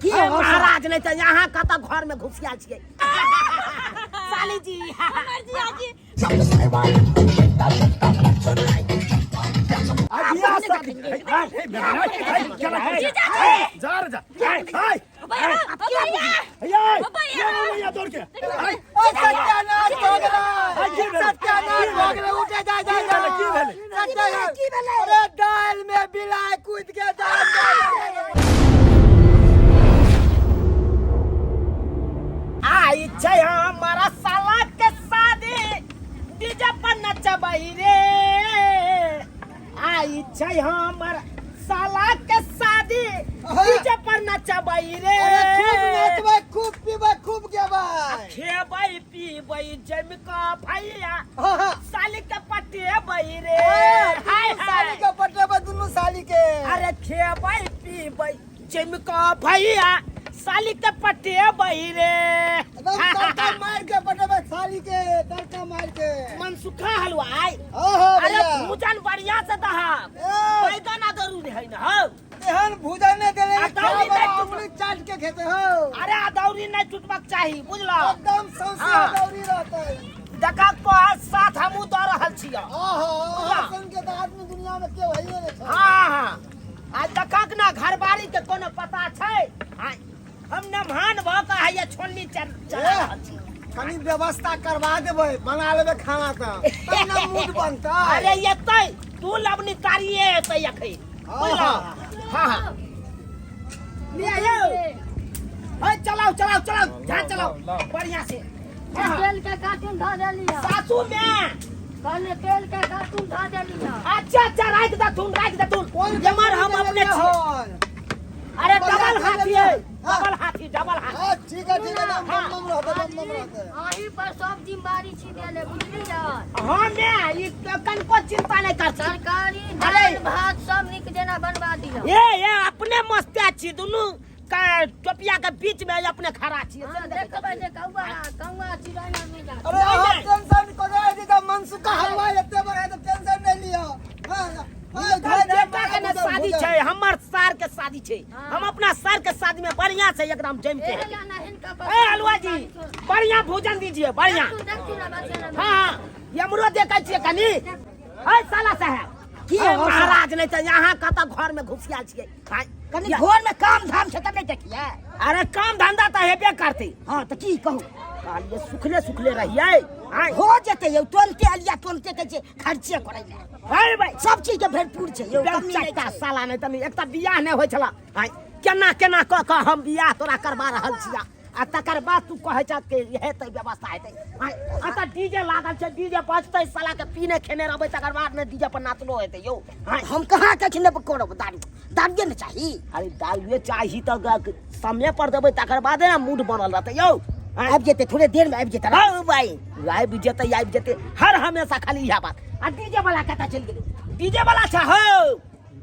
की महाराज नहीं तो यहाँ कतऽ घर में घुसियाल छियै साली जी। हमर जिया जी। आ बियाह शादी जा रे जा हाय। भैया, भैया। भैया। भैया। भैया दौड़ के सत्यानाश भऽ गेलै। की भेलै? सत्यानाश भऽ गेलै, उठे जाय जाय। की भेलै, की भेलै? सत्यानाश। अरे दालि में बिलाय कूद के दालि में। आई छै हमारा साला के शादी, डीजे पर नचबै रे। आई छै हमर साला के शादी, डीजे पर नचबै रे। अरे खूब नाचबै, खूब पीबै, खूब गेबै। खेबै पीबै जमि कऽ भैया, हाँ, हाँ। साली के पटेबै रे। हाय। दुनू साली हाय। के पटेबै, दुनू साली के। अरे खेबै पीबै जमि कऽ भैया, साली के पटेबै रे। एकदम तड़का मार के पटेबै साली के, तड़का मार के। मनसुखा हलवाई। हाँ हाँ। अरे भैया। भूजन बढ़िया से दहक। ए, बैगन अदौरी है ना हौ? एहन भूजन नहि देले। अदौरी नहि टूट- उंगली चाट के खेते हो। अरे अदौरी नहीं टूटबाक चाही, बुझल? एकदम सौंसे हाँ। अदौरी रहतै। देखा, तोहर साथ हमहूँ दऽ रहल छियौ। हाँ हाँ, अहाँ सन के तऽ आदमी दुनिया में केओ हइए नहि छै। हाँ हाँ, आ देखक ना, घरबारी के कोनो पता छै? आँय, हम नमहान भऽ कऽ हैया छोलनी चला ए। रहल छी। कनी व्यवस्था करवा देबै, बना लेबै खाना तऽ तब ने मूड बनतै। अरे एतै तू लवनी तारिये एतै अखन। हाँ, बुझल? हाँ। हाँ हाँ, लिया यौ। ओए चलाओ चलाओ चलाओ, ध्यान चलाओ बढ़िया से। हाँ, हाँ। तेल के कार्टून धऽ देलियै। सासू में कहले तेल के कार्टून धऽ देलियै। अच्छा अच्छा, राख दथुन, राख दथुन। कोन एमहर हम अपने छी। हन? अरे डबल हाथी है। हाँ। डबल हाथी, डबल हाथी। हाँ, ठीक है ठीक है, बम बम रहतै, बम बम रहतै। अहीं पर सब जिम्मेदारी छी देले, बुझलियै? हाँ, मैं ई कनको चिंता नहीं कर। तरकारी, अरे। दालि भात सब नीक जेना बनवा दिअ। ए ए, अपने मस्ते छी दुनू टोपिया के बीच में अपने खड़ा छी। हाँ, देखबै जे कौआ कौआ चिड़ै नहि जात। अरे अहाँ टेंशन को नहि जे मनसुखा हलवा एते बड़ है तऽ टेंशन नहि लिअ। हाँ हाँ, घर बेटा के ने शादी छै, हमर सार के शादी छै। हाँ। हम अपना सार के शादी में बढ़िया से एकदम जम के। एहला ना हिनका पर। ए हलवा जी, बढ़िया भोजन दीजिए, बढ़िया। देखू देखू ना बच्चा ना। हाँ हाँ, यमरो देखै छियै कनी। है साला साहेब। की है हो? महाराज, नहीं तऽ यहाँ कतऽ घर में घुसियाल छियै? आँय, कनी या- घर में काम धाम छै तऽ नहि देखियै? अरे काम धंधा तऽ हेबे करतै। हाँ, तऽ की कहू? कहलियै सुखले सुखले रहियै। आँय। हो जेतै यौ, तुरन्ते अलिया तुरन्ते कहै छै खर्चे करै लए। है भाई। सब चीज के भरपूर छै यौ, कमी नहि चट्टा छै। साला, नहि तऽ एक तऽ बियाह नहि होइ छला। आँय, केना केना कऽ कऽ हम बियाह तोरा करवा रहल छिया आ तकर बाद तू कहै छ कि हेतै व्यवस्था हेतै। आँय, एतऽ डीजे लागल छै, डीजे बजतै, साला के पीने खेने रहबै, तकर बाद ने डीजे पर नाचलो हेतै यौ। आँय। हम कहाँ कहै छी नहि करब दारू, दारुए ने चाही। अरे दारुए चाही तऽ समय पर देबै, तकर बादे ने मूड बनल रहतै यौ। आँय। आबि जेतै, थोड़े देर में आबि जेतै। हौ भाई, आबि जेतै, आबि जेतै। हर हमेशा खाली इएह बात। आ डीजे वाला कतऽ चलि गेलै? डीजे वाला छै हौ।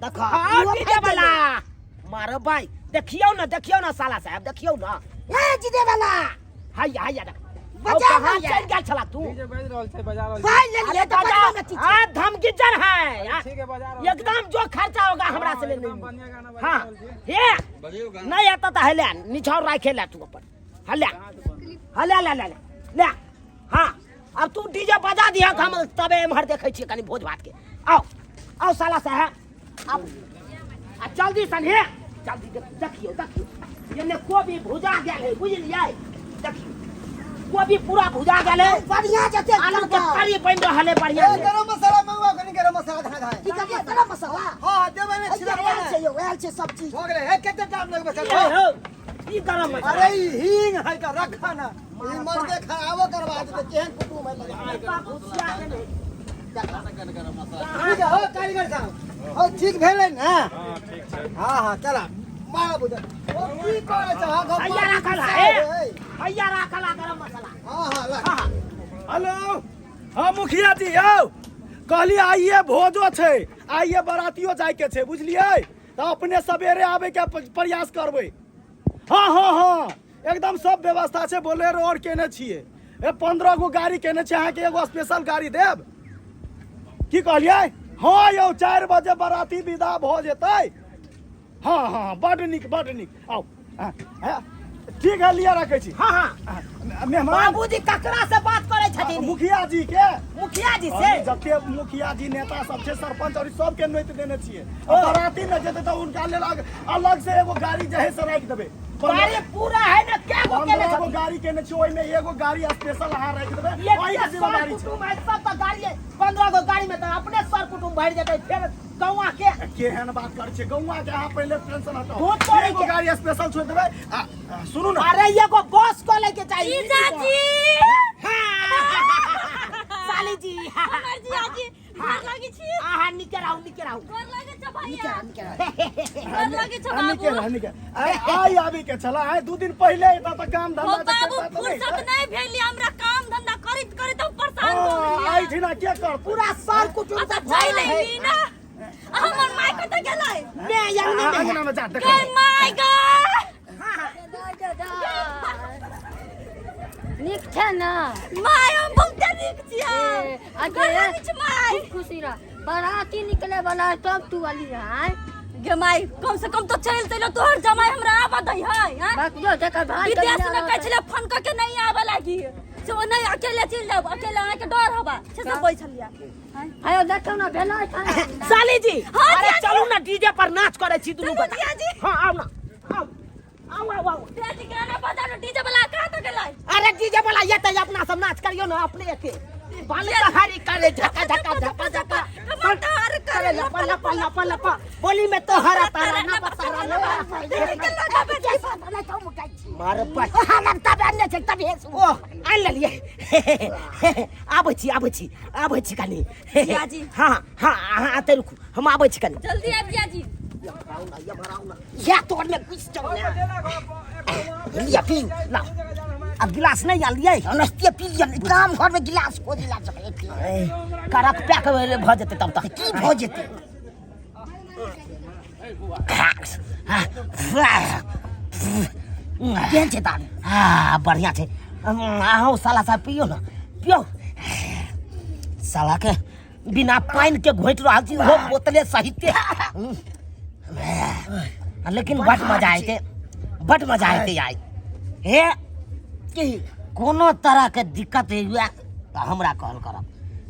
देख। हाँ। इहो डीजे फाटि वाला गेलै। मारो भाई, देखियौ ने, देखियौ ने साला साहब, देखियौ ने। ए जीजे वाला। हैया हैया, देख। बजा हौ, कहाँ ना। चलि गेल छला तू? डीजे बाजि रहल छै, बजा रहल छै। पाइ लेलियै अरे तऽ बजा। बजबा में की छै? हाँ, धमगिज्जर है। हाँ, ठीक है, बजा रहल छै। एकदम जो खर्चा होगा हमरा से ले एकदम लेंगे। बढ़िया गाना बजा हाँ। रहल छै। हे, नहीं आता तो हले निछाउर राखे ले तू अपन, हले हले, ले ले ले ले। हाँ, अब तू डीजे बजा दिया, हम तबे एम्हर देखै छियै कनी भोज भात के। आओ आओ साला साहब, अब आ जल्दी सन, हे जल्दी देखियौ देखियौ, एने कोबी भुजा गेल है, बुझलियै? देखियौ, कोबी पूरा भुजा गेल है। बढ़िया जते आलू के तरी बनि रहल है बढ़िया ए, से। गरम मसाला मंगवाओ कनी, गरम मसाला धाय धाय। की कहलियै, गरम मसाला? हाँ, देबै ने, छिड़कबै आयल ने। छै यौ, आयल छै सब चीज। भऽ गेलै। हे, कते टाइम लगबै छै? ए हौ, ई गरम मसाला। अरे ई हींग है तऽ रखा ना, ई मर के खराबो करवा देतै, केहन कुटुम है पता। भुजिया गेल है। ठीक है हो कारीगर साहब, हो ठीक भेलै ने? हाँ, ठीक छै। हाँ हाँ, चला मारा बुझल। ओ की करै छै? हाँ, हैया राखल है, हैया राखल है गरम मसाला। हाँ हाँ, ला। हाँ। हेलो, हाँ मुखिया जी यौ, कहली आइए भोजो छै, आइए बरातियो जायके छै, बुझलियै? तऽ अपने सवेरे आबैके प्रयास करबै। हाँ हाँ हाँ, एकदम सब व्यवस्था छै, बोलेरो आओर केने छियै, ए 15 गो गाड़ी केने छियै, अहाँके एगो स्पेशल गाड़ी देब। की कहलियै? हँ यौ 4 बजे बराती विदा भऽ जेतै। हँ हँ बड्ड नीक बड्ड नीक। आउ हँ, हँ, ठीक है, लिअ रखै छी। हाँ हाँ मेहमान बाबूजी ककरा से बात करै छथिन? मुखिया जी के। मुखिया जी से? जते मुखिया जी नेता सब छै, सरपंच और सबके नोत देने छियै। आ बराती में जेतै तऽ हुनका लेल अलग से एगो गाड़ी जे है से राखि देबै। गाड़ी पूरा है ना, क्या गो केने 15 गो छथिन? गाड़ी केने छियै, ओहिमे एगो गाड़ी स्पेशल अहाँ राखि देबै, ये ओहि के सर जिम्मेदारी छै। कुटुम्ब है सब, तऽ गाड़ी है 15 गो गाड़ी में तऽ अपने सर कुटुम्ब भरि जेतै, फेर गौआ के। केहन बात करै छियै? गौआ के अहाँ पहिले टेंशन हटाउ। बहुत करै एगो छै। गाड़ी स्पेशल छोड़ि देबै। आ आ, सुनू ने, अरे एगो बस को लेके चाहिए। जीजाजी। साली जी। हमर जीजाजी, गोर लागै छी। आहा, निके रहू, निके रहू। गोर लागै छौ निके भैया। रह, निके रह। गोर लागै छौ आ, नीके बाबू। रह, नीके। आइ आइ आबी के छला, आइ 2 दिन पहिले एतऽ तऽ काम हो धंधा जे बाबू, करता तऽ नहि फुर्सत हेतै। नहीं भेली हमरा, काम धंधा करैत करैत हम परेशान भऽ हँ, गेलियै। आइ ठिना के करतै? पूरा सर कुटुम्ब अच्छा तऽ चलि भरल है। अयली ना? आ हमर माय कतऽ गेलै? ने अंगना में है। अंगना में जा देख। गे my गे। नीक छै ने my? हम बहुते नीक छियै। ए, आ गोर गे, लागै छी my. खूब खुशी रह। बराती निकले वाला है तब तू अली है। गे my, कम से कम तो चलि चलि तोहर जमाई हमरा आबऽ दै है, आँय? बात जो जकर भाई विदेश में कहै छलै फोन कऽ के नहीं आबऽ लागी, से ओ नहीं, अकेले चलि जाब, अकेले अहाँके डर हवा से सब बैठल या। आयो देखो ना भेलै खाना। साली जी। हाँ, अरे जिया जी। चलू ना, डीजे पर नाच करै छी दुनू चलू, गोटा। जिया जी। हाँ, आउ ना, आउ आउ आउ आउ। जिया जी, गाना बजानो, डीजे वाला कहाँ तक गेलै? अरे डीजे वाला ये तऽ अपना सब नाच करियो ना अपने एके बाल हरी करे झका झका झका झका टमाटर करे लपा लपा लपा लपा, बोली में तो हरा तारा ना बतारा ना मार पा हम तब आने छै तब हे। ओ आनि लेलियै, आबै छी आबै छी आबै छी कनी। जियाजी। हाँ हाँ, अहाँ आते रुकू, हम आबै छी कनी। जल्दी आबि जियाजी। या तोर में घुस जाओ ना। लिया पी लाओ, अब गिलास नहीं आलियै? अनस्ते पी लिया, गाम घर में गिलास खोज ला सकै करक पैक भऽ जेतै तब तक। की भऽ जेतै? केहन छै दारू? हाँ, बढ़िया छै। अहूँ साला साहब पियौ ने, पियौ। साला के बिना पानि के घोटि रहल छी, ओहो बोतले सहिते। लेकिन बड मजा अयतै, बड मजा अयतै आइ। हे की कोनो तरह के दिक्कत हुए तऽ हमरा कॉल करब,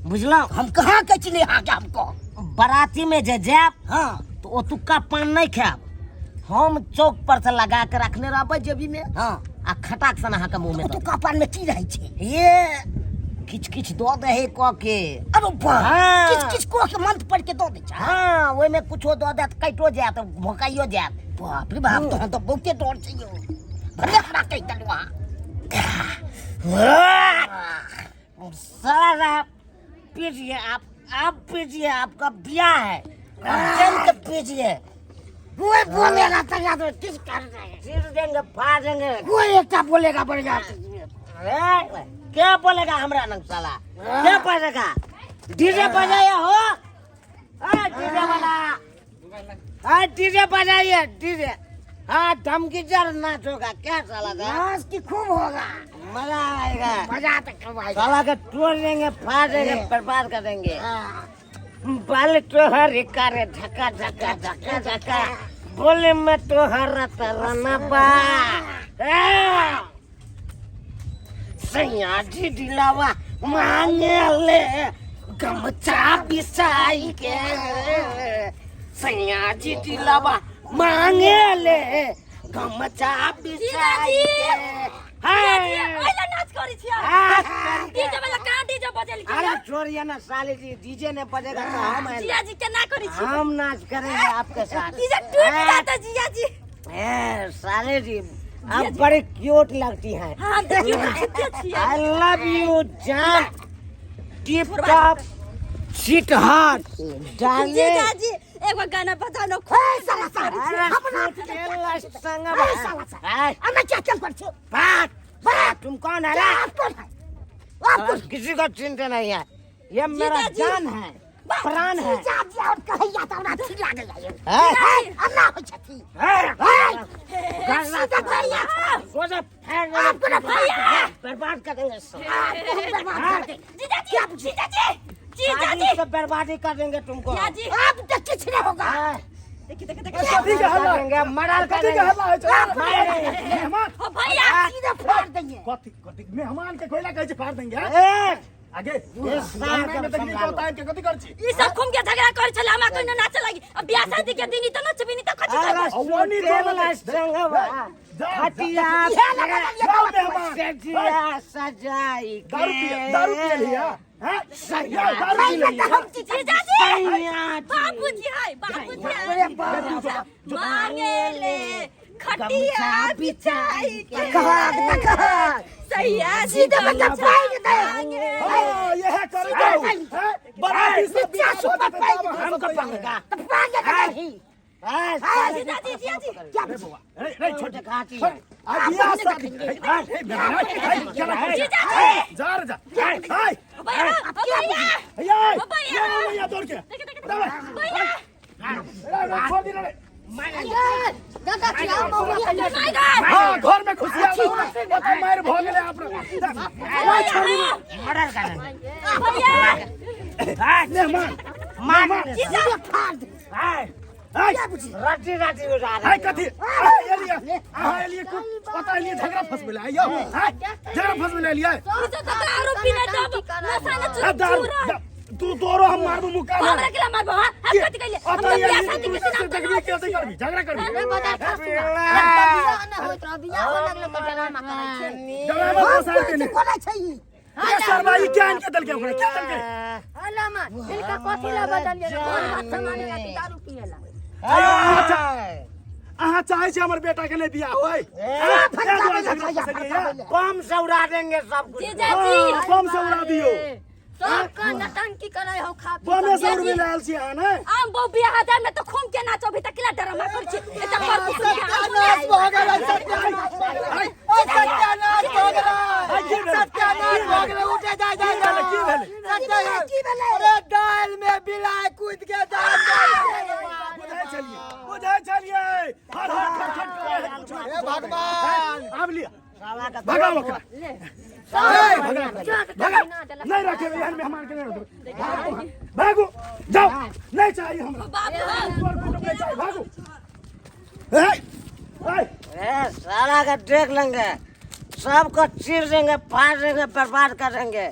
बुझलहुँ? हम कहाँ कहै छी नहि अहाँके हम कहब। बराती में जे जायब हाँ तऽ ओतुक्का पान नहि खायब, हम चौक पर से लगा के रखने रहबै जेबी में। हाँ आ खटाक सन अहाँके मुँह में दऽ ओतुका पान में की रहै छै? देब। हे किछु किछु दऽ दै है कऽ के। अरे वाह। हाँ। किछु किछु कऽ के मंत्र पढ़ि के दऽ दै छै? हाँ, ओहिमे कुछो दऽ देत, कटो जायत, भोकाइयो जायत। बाप रे बाप, तहन तऽ बहुते डर छै यौ। भले हमरा कहि देलहुँ अहाँ। सारा पीजिए आप, आप पीजिए, आपका ब्याह है, जम के पीजिए। कोई बोलेगा तो याद किस कर रहे चीर देंगे, फाड़ देंगे। कोई एकटा बोलेगा बढ़िया। अरे, क्या बोलेगा हमरा नंग साला? क्या बोलेगा? डीजे बजाया हो, अरे डीजे वाला, अरे डीजे बजाइए डीजे। हाँ, धमकी नाच होगा क्या साला का? नाच की खूब होगा, मजा आएगा। मजा तो खूब आएगा। साला के तोड़ देंगे, फाड़ देंगे, बर्बाद कर देंगे। हाँ। बाल तोहर करे झका झका झका झका, बोले में तोहर तरना बा। सैया जी दिलावा मांगे ले गमछा बिसाई के, सैया जी दिलावा मांगे ले गमछा बिसाई के। जियाजी, हाँ। ओहिला नाच करै छियै? हाँ। डीजे वाला कहाँ डीजे बजेलखिन? अरे छोड़िए ना साले जी, डीजे ने बजेगा तो हम हैं ना। जियाजी, केना करै छी? हम नाच करेंगे आपके साथ। डीजे टूटि जाता जियाजी। ए, साले जी, आप बड़े क्यूट लगती हैं। हाँ, हम तऽ क्यूट होइते छियै। I love you जान, टिप टॉप सीट हार्ट डाले। जीजाजी, एगो गाना बजानो खूब। साला साहब, अरे हम नाच संग ए, साला साहब। हमें क्या चल पर छे? बात बात, तुम कौन है रे? आप कौन है? आप कौन? किसी को चिंता नहीं है, ये मेरा जीजाजी। जान है, प्राण है। जीजाजी और कहैया तऽ हमरा ठीक लागैया यौ। हैं? हैं? अन्ना होइ छथि। हैं? सीधा करिया। सोचा फेंक देंगे, आपको ना भैया। बर्बाद कर देंगे सब। आपको हम बर्बाद कर देंगे। जीजाजी, जीजाजी, जीजा शादी जी सब बर्बादी कर देंगे तुमको या जी अब तो किछ नहीं होगा हाँ, देखी देखी देखी कथी के हल्ला कर देंगे मर्डर कर कथी के देंगे हल्ला होइ छै मारेंगे। मेहमान ओ भैया सीधे फाड़ देंगे कथी कथी मेहमान के कोइला कहै छै फाड़ देंगे हैं? ए, आगे ये सार के में देखली संभालो। तो टाइम के कथी कर छी ई सब घूम के झगड़ा करे छले हमरा कोई नाचे लागी अब बियाह शादी के दिन ई त नचबी नी त कथी अरे करबै अवनी सुतेला संगवा जा, जा। खटिया जाओ मेहमान। सजिया सजाई के। दारू पिए दारू पिए लिया हैं या दारू पी लिया जीजा जी सैया जी। बाबूजी हाय बाबूजी अरे हाय बाप रे। मांगे ले खटिया बिछाई के कहा सैया जी सीधे मतलब पाएंगे तो। हां यह कर जाओ हैं बराती सब बिचा सुपर पाएंगे। हमको पकड़ेगा। तो पाएंगे तो नहीं हाँ, जीजा जी जीजा जी क्या अरे बउआ अरे रे छोड़ दिखाती छोड़ है। आ बियाह शादी ए, ए, मेहमान, ए, चला, जीजा जी जा रे जा हाय भैया भैया या ओ भैया। या भैया दौड़ के देख देख दबे भैया रे छोड़ दी रे दादा खिलाओ मौका my God हां घर में खुशी आ गई मार भ गेले आप मर्डर कर देंगे। भैया हाँ, मेहमान मार जीजा फाड़ दे हाँ, हाय रटी रटी उड़ा हाय देंगे। कथी हाय एलिया हां एलिया कुछ पता एलिया झगड़ा फंस गेलै आइयो हाय झगड़ा फंस गेलै एलिया ई तो दारू पीने तब नशा न आ दारू चूरा जा, तू तोरो हम मारबो मुक्का ना हमरा केला मारबो हां हम कथी कहलिए हम अतः तो बियाह एलिया शादी तू के से दिन देखबी के करबी झगड़ा करबी अरे बता बियाह ना होइत रह बियाह हो लगलो तऽ ड्रामा करै छै झगड़ा में फंसा के नहीं कोना छै ई? ये शर्मा ई क्या इनके दल के ओकरा क्या दल के अला मां इनका कथी ला बदलिए कोन बात समाने ला कि दारू पिएला आयो अहाँ चाहै छी हमर बेटा के नहि बियाह होय ए, फंसा फंसा बम से उड़ा देंगे सब कुछ जीजा जी बम से उड़ा दियो सब का नटंकी करै हो खा पी बमे से उड़बे लायल छी अहाँ नहि हम बहु बियाह जाय में तो खूम के नाचो भी त केला ड्रामा करै छी एत पर सत्यानाश भऽ गेलै सत्यानाश ओ सत्यानाश भऽ गेलै सत्यानाश भऽ गेलै उठे जाय जाय की भेलै, की भेलै? सत्यानाश की भेलै अरे दाल में बिलाय कूद के दाल बुझै छलियै बुझै छलियै हर हर खट खट करे है कुछ हे भगवान आब लिअ साला का भगाओ ओकरा भगा नहीं रखे एहन मेहमान के नहीं रखबै भागू जाओ नहीं चाहिए हमरा बाबू तोर कुटुंब नहीं चाहिए भागू ए ए ए, साला का देख लेंगे सबको चीर देंगे फाड़ देंगे बर्बाद कर देंगे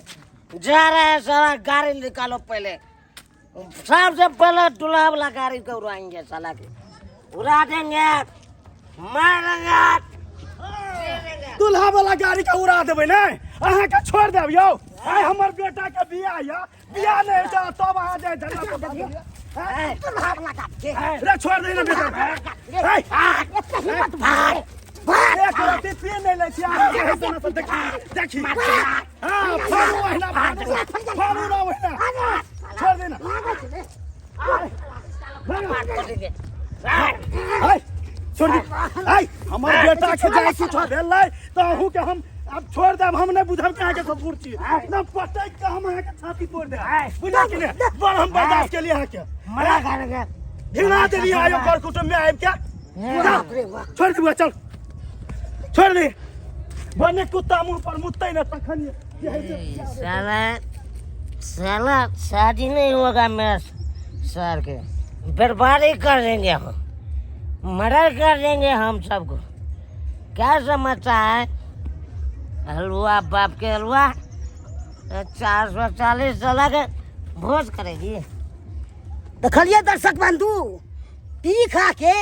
जा रहा है साला गाड़ी निकालो पहले सबसे पहले दूल्हा वाला गाड़ी को उड़ाएंगे साला के उड़ा देंगे मार देंगे दूल्हा वाला गाड़ी के उड़ा देबै ने अहाँ के छोड़ देब यौ आइ हमर बेटा के बियाह या बियाह नहि हेतै तब अहाँ जाय झगड़ा पर भागू। दुल्हा वाला गाड़ी के रे छोड़ दे ने बेटा के ए, एते हिम्मत भाग भाग एक रत्ती पी नहि लै छी अहाँ के हेतै ने तऽ देखी देखी हाँ फाड़ू ओहिना फाड़ू फाड़ू ना ओहिना छोड़ दे ना हाय छोड़ दे हाय हमर बेटा के जाय कुछ भेलै तऽ अहूँ के हम अब छोड़ देब हम नहि बुझब कि अहाँके ससुर छी एकदम पटक के हम अहाँके छाती तोड़ देब बुझलियै कि नहि बड़ हम बर्दाश्त केलियै अहाँके मना करेंगे घृणा देलियै आयो कर कुटुम्ब में आबि के छोड़ दे बुआ चल छोड़ दे बने कुत्ता मुंह पर मुतै ने तखन जे होइ छै साला साला शादी नहीं होगा मेरा सर के बर्बादी कर देंगे हम मर्डर कर देंगे हम सबको क्या समझता है हलवा बाप के हलवा 440 साला के भोज करेगी देखलियै दर्शक बंधु पी खा के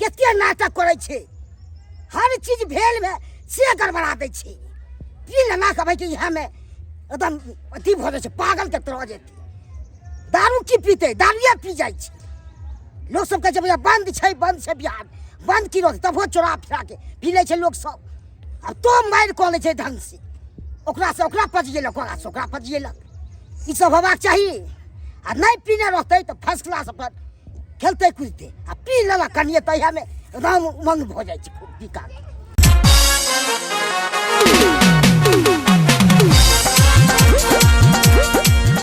कते नाटक करै छै हर चीज भेल में से गड़बड़ा दै छै पी लेना कहबै कि इएहमे एकदम अथी भऽ जाइ छै पागल के तरह जेतै दारू की पीतै दारुए पी जाइ छै लोक सब कहै छै भैया बंद छै बिहार बंद की रहतै तबो चोरा फिरा के पी लै छै लोक सब आ तो मारि कऽ लै छै ढंग से ओकरा से ओकरा पजिएलक ओकरा से ओकरा पजिएलक ई सब होबाक चाही आ नहि पीने रहतै तऽ फर्स्ट क्लास अपन खेलतै कूदतै आ पी लेलक कनिए तऽ इएहमे एकदम उमंग भऽ जाइ छै खूब पी का।